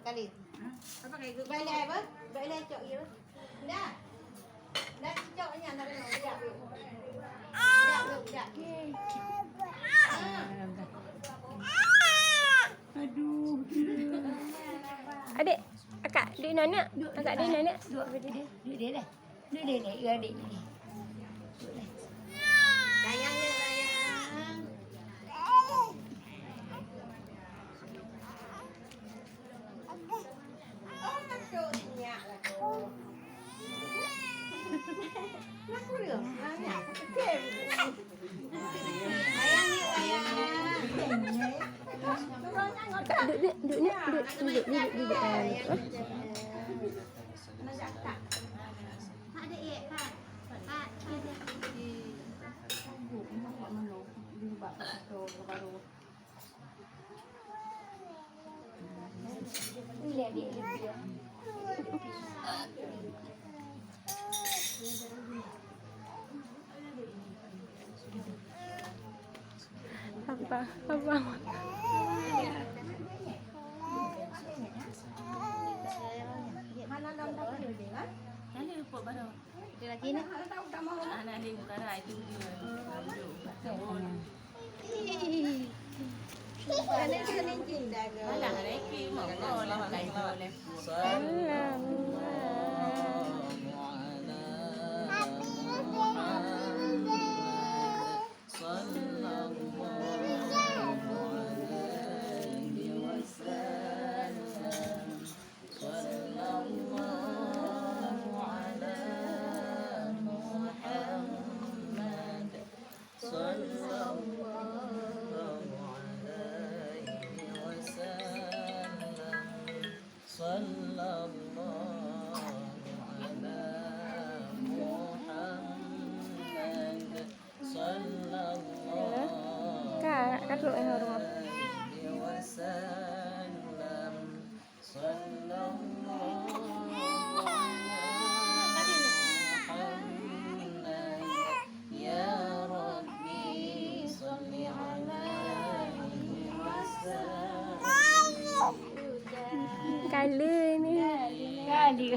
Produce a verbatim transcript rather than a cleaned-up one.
Kali. Apa kayak gitu? Balik apa? Balik cok ya. Dah. Dah cok nya dah kena. Dah. Dah, dah, dah. Ah. Aduh. Adik, akak duduk nanya. Akak duduk nanya. Duduk, duduk, duduk dia dah. Duduk dia, duduk dia. Sayang dia, sayang. Oh, masuk senyap lah tu. Kenapa dia? Banyak. Sayang ni, sayang. Turun kan, duduk, duduk, duduk, duduk, duduk, duduk, duduk. Pak, ada, eh, Pak. Pak, ada. Apa? Apa? Mana lom dah pergi, kan? Mana luput baru? Dia lagi ni. Anak dia bukan dah, itu dia. Alah, lagi mau kau lah, kain kau lah. صلى الله على محمد. صلى الله عليه وسلم. صلى الله على محمد. صلى الله عليه وسلم. صلى الله على محمد. صلى الله Kak, nak kaduk, eh, rumah. عليه وسلم. صلى الله على محمد. يا ربي صل عليه وسلم. Kala ni. Kala.